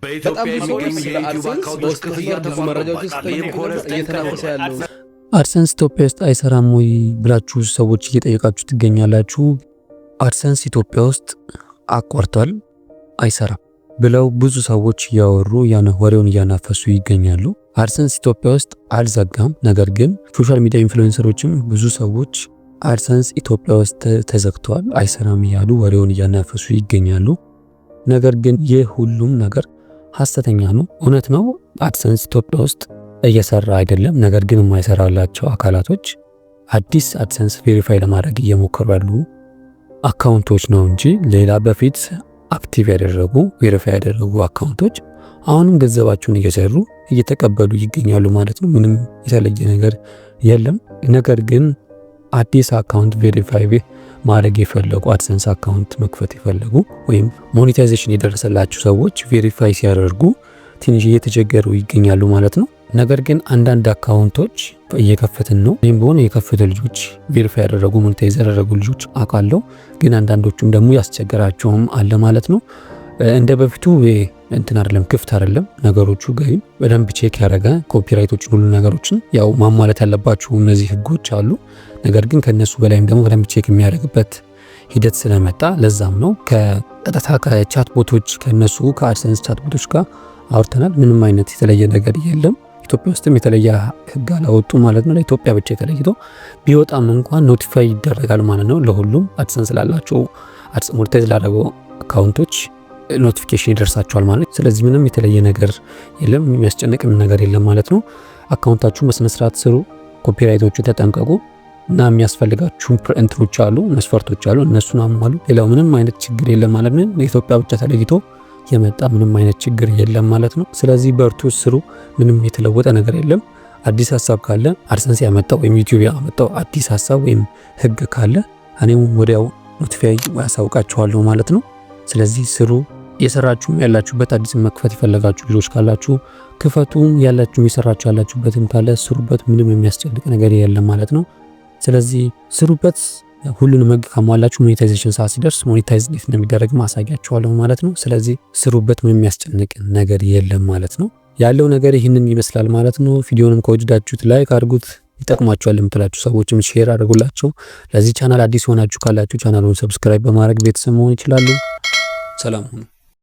በጣም በኢትዮጵያ ብዙ ሰዎች የሚገኙ ስለ የዩቲዩብ AdSense አካውንቶች በውስጥ ክፍያ መስመር ብዙ መረጃዎችን ተቋርጦባቸዋል። ይህም ስጠይቁ ከሆነ ነበር። እየተናፈሰ ያለው AdSense ኢትዮጵያ ውስጥ አይሰራም ወይ ብላችሁ ሰዎች እየጠየቃችሁ ትገኛላችሁ። AdSense ኢትዮጵያ ውስጥ አቋርጧል፣ አይሰራም ብለው ብዙ ሰዎች እያወሩ ያን ወሬውን እያናፈሱ ይገኛሉ። AdSense ኢትዮጵያ ውስጥ አልዘጋም። ነገር ግን social media influencer ኦችም ብዙ ሰዎች AdSense ኢትዮጵያ ውስጥ ተዘግቷል፣ አይሰራም እያሉ ወሬውን እያናፈሱ ይገኛሉ። ነገር ግን ይህ ሁሉም ነገር ሐሰተኛ ነው። እውነት ነው፣ AdSense ኢትዮጵያ ውስጥ እየሰራ አይደለም። ነገር ግን የማይሰራላቸው አካላቶች አዲስ AdSense verify ለማድረግ እየሞከሩ ያሉ account ኦች ነው እንጂ ሌላ በፊት active ያደረጉ፣ verify ያደረጉ account ኦች አሁንም ገንዘባቸውን እየሰሩ እየተቀበሉ ይገኛሉ ማለት ነው። ምንም የተለየ ነገር የለም። ነገር ግን አዲስ account verify ማድረግ የፈለጉ፣ AdSense account መክፈት የፈለጉ ወይም monetization የደረሰላቸው ሰዎች verify ሲያደርጉ ትንሽ እየተቸገሩ ይገኛሉ ማለት ነው። ነገር ግን አንዳንድ account ኦች እየከፈትን ነው። ይህም በሆነ የከፈቱ ልጆች፣ verify ያደረጉ፣ monetize ያደረጉ ልጆች አውቃለሁ። ግን አንዳንዶቹም ደግሞ ያስቸገራቸውም አለ ማለት ነው። እንደ በፊቱ እንትን አይደለም፣ ክፍት አይደለም ነገሮቹ። ግን በደንብ check ያደረገ copyright ኦችን ሁሉ ነገሮችን ያው ማሟላት ያለባቸው እነዚህ ህጎች አሉ። ነገር ግን ከነሱ በላይም ደግሞ በደንብ check የሚያደርግበት ሂደት ስለመጣ ለዛም ነው ከቀጥታ ከ chatbot ኦች ከነሱ ከ AdSense chatbot ኦች ጋር አውርተናል። ምንም አይነት የተለየ ነገር የለም። ኢትዮጵያ ውስጥም የተለየ ህግ አላወጡ ማለት ነው። ለኢትዮጵያ ብቻ የተለይቶ ቢወጣም እንኳን notify ይደረጋል ማለት ነው። ለሁሉም AdSense ላላቸው፣ monetize ላደረገው account ኦች notification ይደርሳቸዋል ማለት ነው። ስለዚህ ምንም የተለየ ነገር የለም፣ የሚያስጨንቅም ነገር የለም ማለት ነው። Account ኣችሁ በስነስርዓት ስሩ፣ copyright ኦቹ ተጠንቀቁ እና የሚያስፈልጋችሁ እንትኖች አሉ፣ መስፈርቶች አሉ፣ እነሱን አሟሉ። ሌላው ምንም አይነት ችግር የለም ማለት ነው። ለኢትዮጵያ ብቻ ተለይቶ የመጣ ምንም አይነት ችግር የለም ማለት ነው። ስለዚህ በርቱ፣ ስሩ። ምንም የተለወጠ ነገር የለም። አዲስ ሀሳብ ካለ፣ AdSense ያመጣው ወይም YouTube ያመጣው አዲስ ሀሳብ ወይም ህግ ካለ እኔም ወዲያው notify ያሳውቃችኋለሁ ማለት ነው። ስለዚህ ስሩ። የሰራችሁም ያላችሁበት አዲስ መክፈት የፈለጋችሁ ልጆች ካላችሁ ክፈቱ። ያላችሁ የሰራችሁ ያላችሁበትም ካለ ስሩበት። ምንም የሚያስጨንቅ ነገር የለም ማለት ነው። ስለዚህ ስሩበት። ሁሉንም ህግ ካሟላችሁ monetization ሰዓት ሲደርስ monetize እንዴት እንደሚደረግ ማሳያችኋለሁ ማለት ነው። ስለዚህ ስሩበት። ምንም የሚያስጨንቅ ነገር የለም ማለት ነው። ያለው ነገር ይህንን ይመስላል ማለት ነው። ቪዲዮንም ከወደዳችሁት like አድርጉት። ይጠቅማቸዋል የምትላችሁ ሰዎችም share አድርጉላቸው። ለዚህ ቻናል አዲስ ሆናችሁ ካላችሁ channel ኡን subscribe በማድረግ ቤተሰብ መሆን ይችላሉ። ሰላም ሁኑ።